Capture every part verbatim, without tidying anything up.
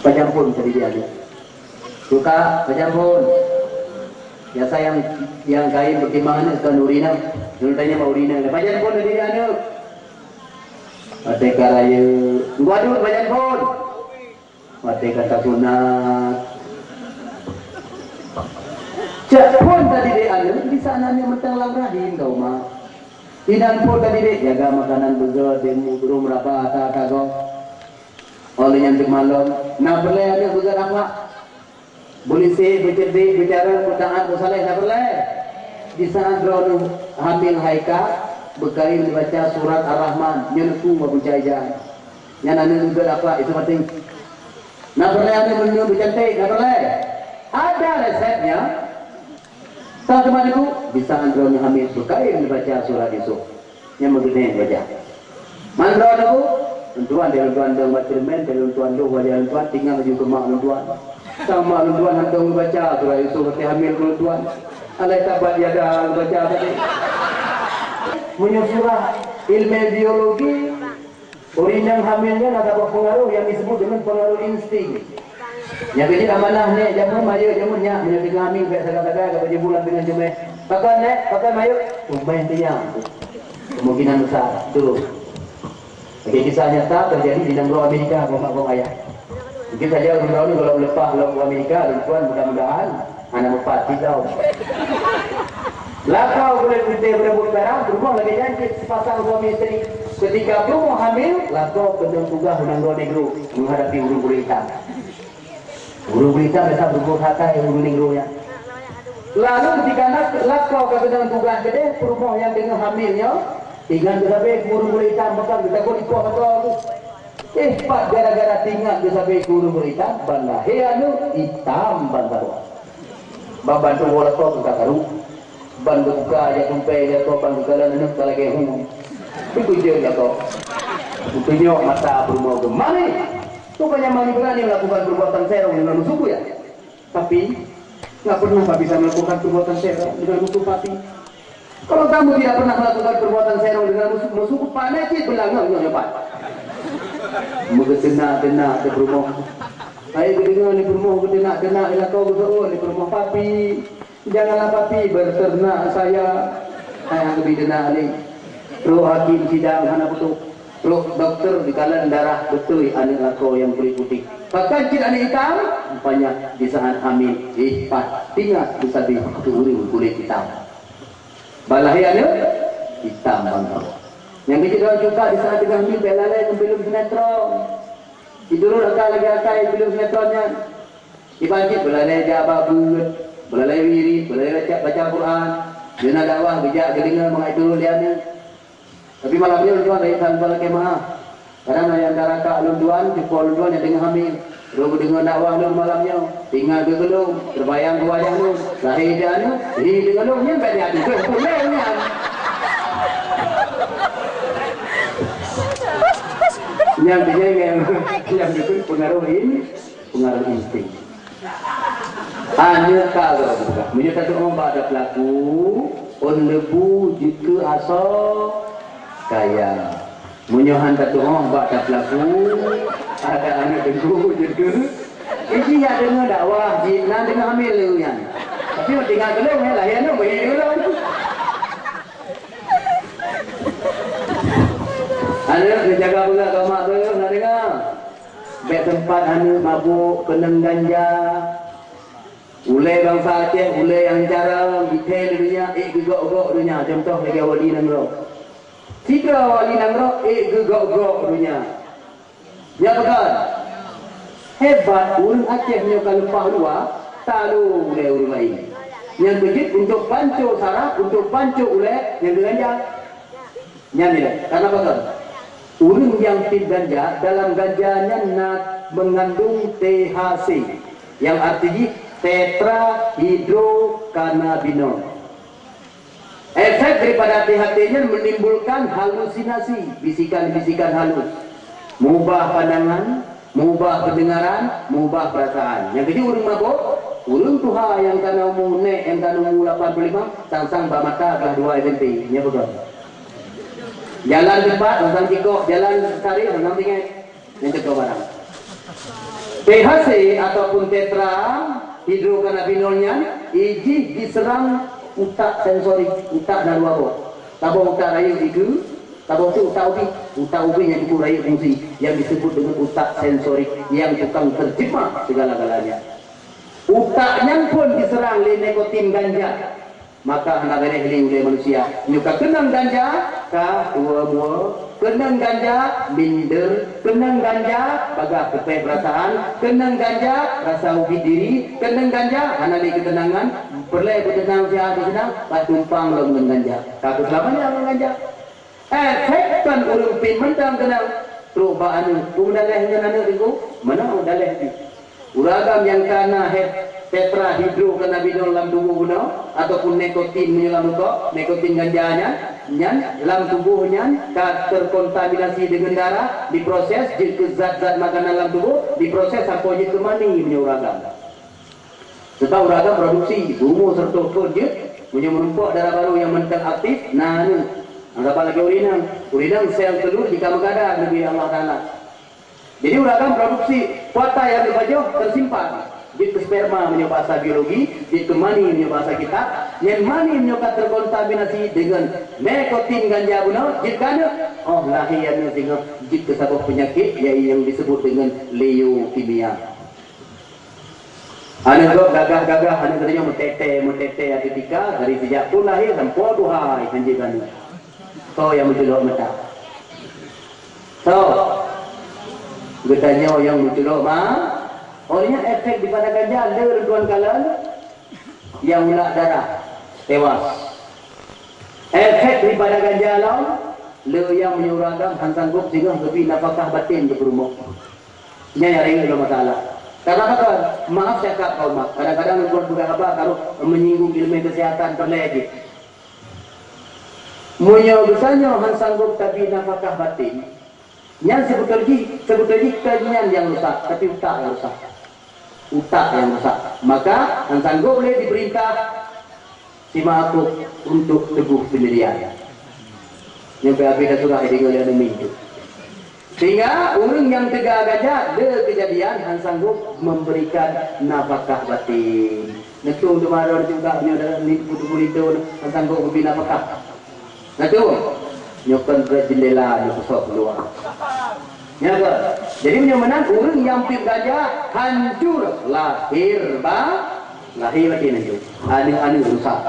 Pajan phon tadi di aneuk. Suka pajan phon. Biasa nyang, nyang kayém peutimbangan nyoe kon ureueng inong. Nyang tanya bak ureueng inong. Pajan phon tadi di aneuk. Watèe ka rayeuk. Waduh, pajan phon. Watèe ka tasunat. Cak phon tadi di aneuk, di sana nyoe mantong lam rahim kah, Mak. Inan phon tadi di jaga makanan beugöt, di mu-, rum raba ata-ata gob. Óh lheueh nyan teuma lom, na peureulèe aneuk beugöt apak. Beulisek, beuceureudik, beucarông, beutaat, beusaleh, na peureulèe. Di saat droeneuh hamil hai ka, beukayém neubaca surat Ar-Rahman, nyoe neukheun bak bucai jan. Nyan aneuk beugöt apak, itu penting. Na peureulèe aneuk meunyoe beucanték, na peureulèe. Ada resepnya. Toh teuma Teungku, di saat droeneuh hamil beukayém neubaca surat Yusuf. Nyang meugeuneng baca. Man droeneuh Teungku, lôn tuan, lôn tuan dong bak ceureumen, lôn tuan dong wajah lôn tuan, tinggai laju keu mak lôn tuan. Sang mak lôn tuan hantom baca surat Yusuf watèe hamil keu lôn tuan. Alai tabbat yada baca tadi. Meunyoe surah ilmu biologi, ureueng nyang hamil nyan na saboh peungaruh nyang disebut deungon peungaruh insting. Nyang keujeuet amanah nèk jameun, mayeuek jameun nyak, meunyoe teungoh hamil bèk sagai-sagai ka bajeuet bulan deungon ceumeh. Pakon nèk, pakon mayeuek, ceumeh teunyang. Kemungkinan besar, betul. Lagèe kisah nyata teujadi di nanggroe Amerika, keu mak keu ayah. Mungkin saja ureueng droeneuh gohlom leupah lom u Amerika, lôn tuan mudah-mudahan hana meupat cit lom. Lakoe kulét putéh beureumbôt peurang, peurumoh lagèe nyan cit sepasang suami istri. Ketika peurumoh hamil, lakoe keunong tugaih u nanggroe nègro menghadapi ureueng kulét itam. Ureueng kulét itam biasa beureumbôt hatai ureueng nègro nyan. Lalu ketika lak-, lakoe ka keunong tugaih keudéh, peurumoh nyang teungoh hamil nyoe, ingat geusabe keu ureueng kulét itam, bahkan geutakot ipoh mata tu. Eh, pat gara-gara teuingat geusabe keu ureueng kulét itam, ban lahé aneuk itam ban saboh. Ban bantu woe lakoe teuka karu. Ban geubuka jak tumpée lakoe ban geukalon aneuk ka lagèe hu. Beukeujeut lakoe. Geutunyok mata peurumoh geuh, "Mami! Rupanya Mami berani melakukan perbuatan serong dengan musuhku, ya? Tapi, nggak pernah Papi bisa melakukan perbuatan serong dengan musuh Papi." Kalau kamu tidak pernah melakukan perbuatan serong dengan musuh, musuhku, pane cit beulangöng nyoe nyoe pat. Meugeuteunak-teunak teuh peurumoh. Hai geudeungoe lé peurumoh geuteunak-teunak, lé lakoe geuseuôt lé peurumoh, "Papi, janganlah Papi berternak saya." Hai geubri teunak lé. Trok hakém sidang hana putôh. Trok dokto geukalon darah beutôi aneuk lakoe nyang kulét putéh. Pakon cit aneuk itam? Rupanya di saat hamil, eh, pat teuingat geusabe keu ureueng kulét itam. Ban lahé aneuk itam ban saboh. Nyang keujeuet droe cuka di saat teungoh hamil bèk lalai ngon filem sinetron. Sidroe akai lagèe akai filem sinetron nyan. Iban cit beulalèe jak bak beuet, beulalèe wirid, beulalèe baca, baca Quran. Deungon dakwah geujak geudeungoe mangat turun lé aneuk. Tapi malam nyoe lôn tuan rayeuk that lôn tuan lakèe meu'ah. Kadang na nyang ka raka lôn tuan, cupo lôn tuan nyang teungoh hamé. Lôn geudeungoe dakwah lôn malam nyoe, teuingat geuh keu lôn, teubayang keu wajah lôn, lahé di aneuk, hi deungon lôn nyan bèk di aneuk, bèk puléh nyan. Nyan teunyai ngon nyang dikheun peungaroh in-, peungaroh insting. Aneuk ka geuh buka. Meunyoe tatu'oh bak ata peulaku, ôn leubu jeuet keu asoe kaya. Meunyoe han tatu'oh bak ata peulaku, ata aneuk teungku jeuet keu, isi jak deungoe dakwah jih, na deungoe hamé lé nyan. Tapi meunyoe tinggai keu lôn, nyan lahé aneuk meuhi keu lôn. Aneuk, neujaga beugöt keu mak beuh, na deungoe? Bèk teumpat aneuk mabök, keunong ganja. Ulèe bansa Aceh, ulèe nyang carông, jithèe lé donya, ék geugok-gok donya, cuntoh lagèe wali nanggroe. Sidroe wali nanggroe ék geugok-gok donya. Nyan pakon? Hebat, ureueng Aceh nyoe ka leupah luwa, talu lé ureueng laén. Nyang keujeuet untuk panco saraf, untuk panco ulèe, nyang keu ganja. Nyan ilèe, karena pakon? Ureueng nyang tiep ganja, dalam ganja nyan na mengandung T H C, yang arti jih tetrahidrocannabinol. Efek daripada T H C nyan menimbulkan halusinasi, bisikan-bisikan halus, mengubah pandangan, mengubah pendengaran, mengubah perasaan. Nyang keujeuet ureueng mabök, ureueng tuha nyang ka na umu, nèk nyang ka na umu lapan puluh lima, sang-sang bak mata glah dua S M P. Nyan beutôi. Jalan teumpat, sang-sang cikok, jalan tarék, sang-sang tinggai. Nyan contoh barang. T H C ataupun tetrahydrocannabinol nyan, ijih diserang utak sensorik, utak na dua boh. Saboh utak rayeuk dikeue, saboh tu utak ubit. Utak ubit nyang cukup rayeuk fungsi, yang disebut dengan utak sensorik, yang tukang terjemah segala-galanya. Utak nyan pun diserang lé nikotin ganja. Maka hana garéh lé ulée manusia. Nyoe ka keunong ganja, ka tuwoe-muwoe. Keunong ganja, minder. Keunong ganja, bagaih teupéh peurasaan. Keunong ganja, rasa ubit diri. Keunong ganja, hana lé keuteunangan. Peureulée beuteunang siat beuseunang, ka tumpang lom ngon ganja. Ka keuseulamat nyan ngon ganja. Efek kon ureuëng pih mantong keunong. Trok bak aneuk, peue daleh ngon aneuk teungku? Meunan daleh jih. Ureuëng agam nyang ka na het tetrahydrocannabinol lam tuboh bunoe, ataupun nikotin meunyoe lam rukok, nikotin ganja nyan, nyan lam tuboh nyan ka terkontaminasi deungon darah, diproses jeuet keu zat-zat makanan lam tuboh, diproses sampoe jeuet keu mani meunyoe ureuëng agam. Sebab ureuëng agam produksi, beuumu seratus thon jeuet, meunyoe meurumpok darah barô nyang mantong aktif, na aneuk. Nyang saban lagée ureuëng inong. Ureuëng inong sel teulur jih ka meugada neubri Allah Taala. Jadi ureuëng agam produksi, kuota nyang geupajoh teusimpan. Jeuet keu sperma meunyoe bahasa biologi, jeuet keu mani meunyoe bahasa kitab, nyan mani meunyoe ka terkontaminasi deungon nikotin ganja bunoe, jeuet keu aneuk. Oh, lahé aneuk singoh jeuet keu saboh peunyakét, yaitu nyang disebut deungon leukemia. Aneuk gob gagah-gagah, aneuk geutanyoe meutete-meutete ateueh tika, dari sijak phon lahé sampoe tuha, hanjeuet aneuk. Soe nyang meuculok mata? Soe? Geutanyoe nyang meuculok ma-, oh, nyan efek daripada ganja, le lôn tuan kalon, nyang ulak darah, tewas. Efek daripada ganja lom, le nyang meunyoe ureuëng agam han sanggob singoh geubri nafakah baten keu peurumoh. Nyan nyang ringan lom masalah. Karena apa? Maaf cakap kau mak, kadang-kadang lôn peugah haba ka rôh menyinggung ileumé kesehatan peureulée jih. Meunyoe geutanyoe han sanggob tabri nafakah baten, nyan seubeutôi jih, seubeutôi jih kon nyan nyang rusak, tapi utak nyang rusak. Utak nyang rusak. Maka han sanggob lé dipeurintah si meuakob untuk teguh peundirian. Nyang pih habéh dah surah deungoe lé aneuk miet. Sehingga ureuëng nyang teuga gajah le keujadian han sanggob memberikan nafakah batin. Neutong teuma droe juga meunyoe dalam ni kudu-kudu han sanggob geubri nafakah. Nah tu, nyoe kon beuet jendela nyoe peusok keuluwa. Nyoe kon. Jadi meunyoe meunan ureuëng nyang piep ganja hancur lahir ba-, lahir batin hancur. Aneuk-aneuk rusak.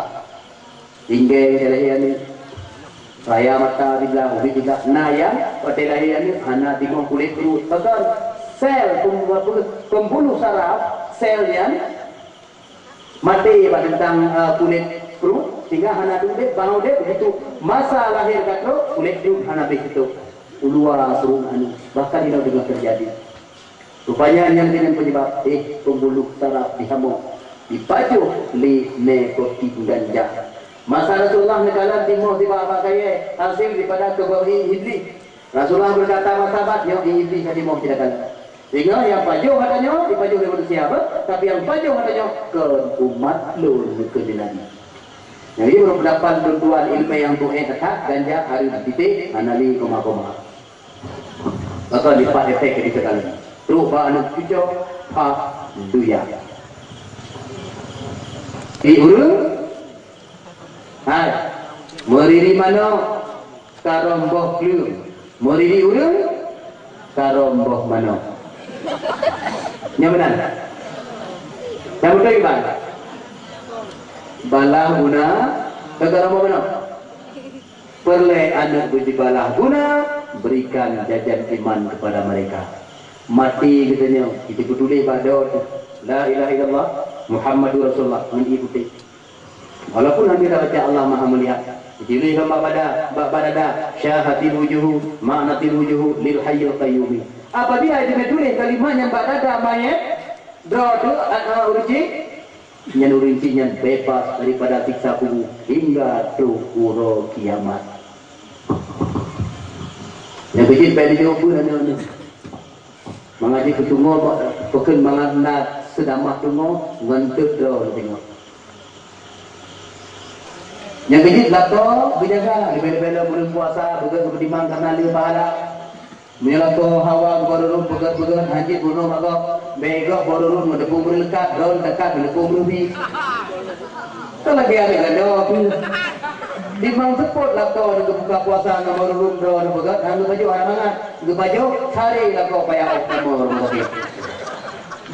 Tinggai watée lahé aneuk. Raya mata diblah, ubit diblah. Na nyang watée lahé aneuk hana timoh kulét pruet. Pakon? Sel pem-, apa, pembuluh saraf sel nyan maté bak teuntang, eh, kulét pruet, sehingga hana udeb, bang udeb begitu masa lahé ka trok, kulét pruet hana beh teutok. Uluwa seurueng aneuk, bahkan inoe teungoh teujadi. Rupanya nyan keuh nyang penyebab, eh, pembuluh saraf dihamok, dipajoh lé nikotin ganja. Masa Rasulullah neukalon timoh sibak bak kayée, hasil daripada keubeuhi Iblih. Rasulullah berkata, "Masabat nyoe Iblih ka timoh tidak kalon." Sehingga nyang pajoh ata nyoe dipajoh lé manusia, beuh? Tapi nyang pajoh ata nyoe kon umat lôn keu lé Nabi. Jadi, meunurot peundapat lôn tuan ileumé nyang tu'éh that, ganja hareuem titék, hana lé koma-koma. Maka lipat efek di segala. Trok bak aneuk cucoe, ha, duya. Di ureuëng, hai, meuriri manok, karôm boh kleueng. Meuriri ureuëng, karôm boh manok. Nyang meunan? Nyang beutôi kiban? Balah guna, ka karôm boh manok. Peureulée aneuk beujibalah guna, berikan jajan iman kepada mereka. Maté geutanyoe, itu peutuléh bak dot, "La ilaha illallah, Muhammadur Rasulullah," ngon ié putéh. Walaupun hana tabaca Allah Maha Melihat, dituléh lom bak bada-, bak, bak dada, "Syahatil wujuhu, ma'natil wujuhu, lil hayyil qayyumi." Apabila itu dituléh kalimat nyan bak dada mayét, droe tu, a, a, ureuëng cit, nyan ureuëng cit nyan bebas daripada siksa kubu hingga trok uroe kiamat. Nyang keuh jih bèk neujaweueb peue na nyoe. Mangat jih keu tungoe, pakon mangat na seudamah tungoe ngon teuk droe teuh. Nyang keuh jih lakoe geujaga, leubeh-leubeh lom buleuen puasa, beugöt geupeutimang kareuna le pahala. Meunyoe lakoe hawa geubarurot beugét-beugét, hanjeuet bunoe bak gob, bèk gob barurot meuteupeu meureulekat, droe teukat meuteupeu meureubi. Ka lagèe aneuk gata pih. Timang seupôt lakoe geubuka puasa ngon barurot droe beugét, han geupajoh hana mangat. Geupajoh, sari lakoe payah ôk kamoe rumoh sakét.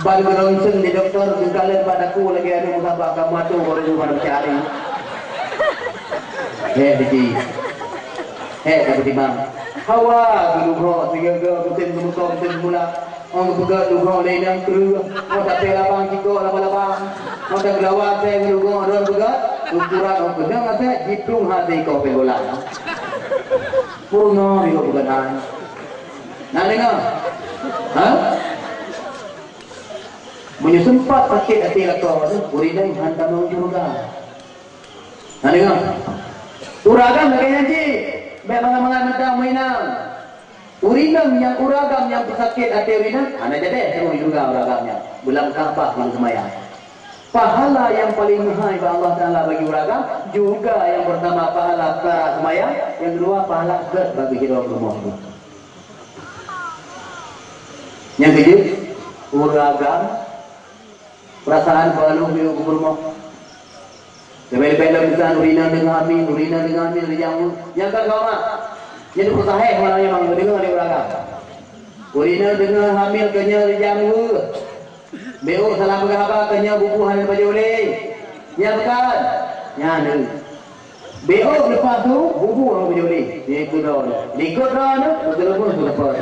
Ban geuronseng di dokto, geukalon bak daku lagèe aneuk meusabat ka meuato baru geuba cari. Hék biji. Hék ka beutimang. Hawa geulugho sigoe-goe, musém geumeuko, musém geumula. Ong geupeugah lugho lé inong kreueh. Ong tapé labang sikok laba-laba. Ong tageulawa asèe geulugho droe peugah. Ukuran ong keudong asèe jiplueng hase ikoh penggolan. Purngoe minggu peugah hai. Na deungoe? Ha? Meunyoe seumpat sakét até lakoe, ureueng inong han tamong syeuruga. Na deungoe? Ureueng agam lagèe nyan cit, bèk mangat-mangat mantong meuinong. Ureueng inong nyang ureueng agam nyang peusakét até ureueng inong, hana jadèh tamong syeuruga ureueng agam nyan. Beulam Ka'bah nyang seumayang. Pahala nyang paleng meuhai bak Allah Taala bagi ureueng agam, syeuruga nyang peurtama pahala peukara seumayang, nyang keudua pahala gèt bagi sidroe peurumoh. Nyang keujeuet, ureueng agam, peurasaan peualoh miyueb keu peurumoh. Leubeh-leubeh lom miseue ureueng inong deungoe hamil, ureueng inong deungoe hamil, rijang u-, nyang ka keu mak. Nyan peusahéh malam nyan memang geudeungoe lé ureueng agam. Ureueng inong deungoe hamil keu nyoe rijang u-, Bèk salah peugah haba, keu nyoe bubu hana pajoh lé. Nyan bukon? Nyan. Bèk leupah su, bubu hana pajoh lé. Di keudroe. Di keudroe nyoe, beuteuleubeuh keu leupah.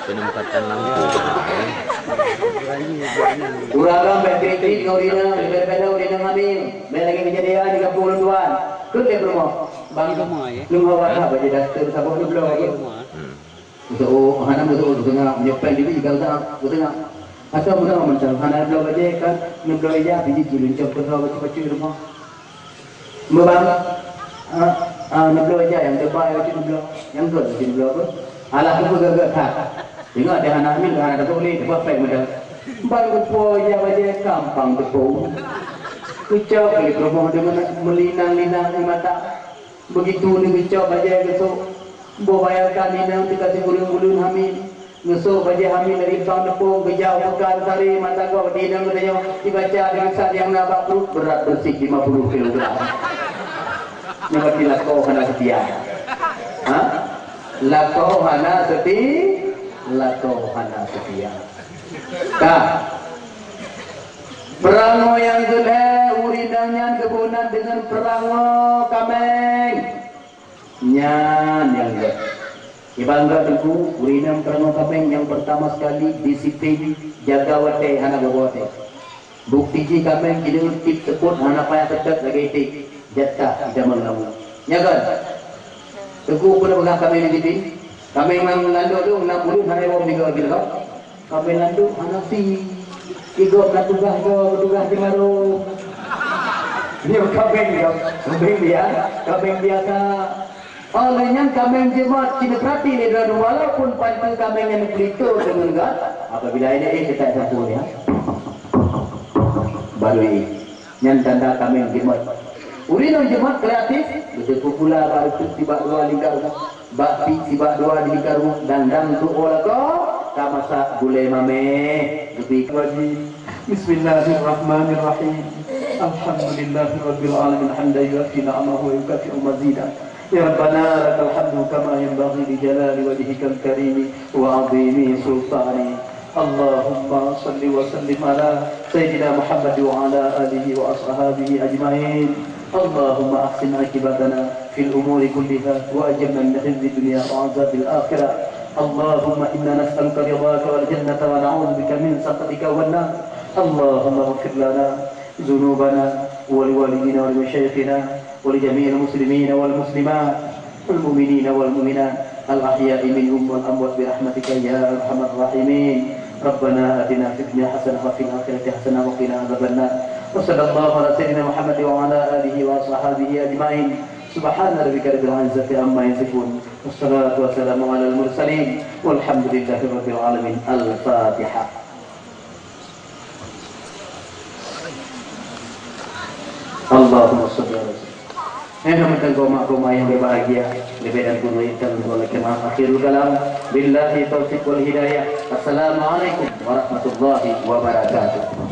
Penempatan langsung. Ureueng agam bèk kritik ngon ureueng inong, bèk bela ureueng inong hamil. Bèk lagèe keujadian di gampông lôn tuan. Kheun lé peurumoh. Bang, lôn hawa that bajèe daster saboh neubloe. Meusoe, hana meusoe, geuteungoh, meunyoe péng dibi, geuteungoh, geuteungoh. Atau meunoe mantong, hana neubloe bajèe kan, neubloe ija, biji jih leuncong keudroe bacut-bacut rumoh. Meubang, ah, ah, neubloe ija nyang teubai bacut neubloe, nyang gèt bacut neubloe apa? Alah, teupeu gèt-gèt that. Ingat, dia hana hamil, hana taboh lé, teupeu péng meudan. Ban geupo ija bajèe, gampang teupeu. Keucok lé peurumoh deungon meulinang-linang di mata. Beugitu neugeucok bajèe geusok, boh bayangkan inong teuka sikureueng buleuen hamil. Geusok bajèe hamil dari bang teupeue, geujak u peukan sari, mata gob di inong geutanyoe, dibaca di risalah nyang na bak pruet, beurat beureuséh lima puluh kilogram. Nyan berarti lakoe hana seutia. Ha? Lakoe hana seuti-, lakoe hana seutia. Ka. Peurangoe nyang keulhèe ureueng inong nyan geuboh nan deungon peurangoe kaméng. Nyan nyang gèt. Iban gèt teungku, ureueng inong peurangoe kaméng nyang peurtama sekali disiplin, jaga watèe, hana boh-boh watèe. Bukti jih kaméng jideungon tiep seupôt hana payah teutet lagèe iték, jatah itamong lam ueh. Nyan kan? Teungku pernah peugah kaméng di T V? Kaméng nyang landok tu, na buleuen hana iwoe tiga kilo. Kaméng landok hana sie. Igob na tugaih goe, tugaih di maro. Nyoe kaméng, kaméng bia-, kaméng biasa. Óh lheueh nyan kaméng jeumot, ci neupeurati lé droeneuh, walaupun panteue kaméng nyan neupeulinto deungon gèt, apabila ini, eh, kita sapu ya. Baru ini. Nyan tanda kaméng jeumot. Ureueng inong jeumot kreatif, beuteupeue pula bak reuteuek sibak dua lingka rumoh, bak piek sibak dua di lingka rumoh, dan dang tuwoe lakoe, ka masak gulèe mamèh, geubi wajib. Bismillahirrahmanirrahim. Alhamdulillahirabbil alamin, hamdan yuwafi ni'amahu wa yukafi'u mazidah. Ya Rabbana, lakal hamdu kama yanbaghi li jalali wajhikal karimi wa 'azimi sultani. Allahumma shalli wa sallim ala Sayyidina Muhammad wa ala alihi wa ashabihi ajma'in. Allahumma ahsin aqibatana fil umuri kulliha wa ajirna min khizyid dunya wa 'adzabil akhirah. Allahumma inna nas'aluka ridhaka wal jannata wa na'udzubika min sakhatika wan nar. Allahumma ighfir lana ذنوبنا ولوالدينا ولمشايخنا ولجميع المسلمين والمسلمات والمؤمنين والمؤمنات الأحياء منهم والأموات برحمتك يا أرحم الراحمين. ربنا آتنا في الدنيا حسنة وفي الآخرة حسنة وقنا عذاب النار. وصلى الله على سيدنا محمد وعلى آله وصحبه أجمعين. سبحان ربك رب العزة عما يصفون. والصلاة والسلام على المرسلين. والحمد لله رب العالمين. الفاتحة. Allahumma shalli ala sayyidina. Eh, teman-teman, koma-koma yang berbahagia, lebih dan kurang yang kami mohon maaf. Akhirul kalam, billahi taufiq wal hidayah. Assalamualaikum warahmatullahi wabarakatuh.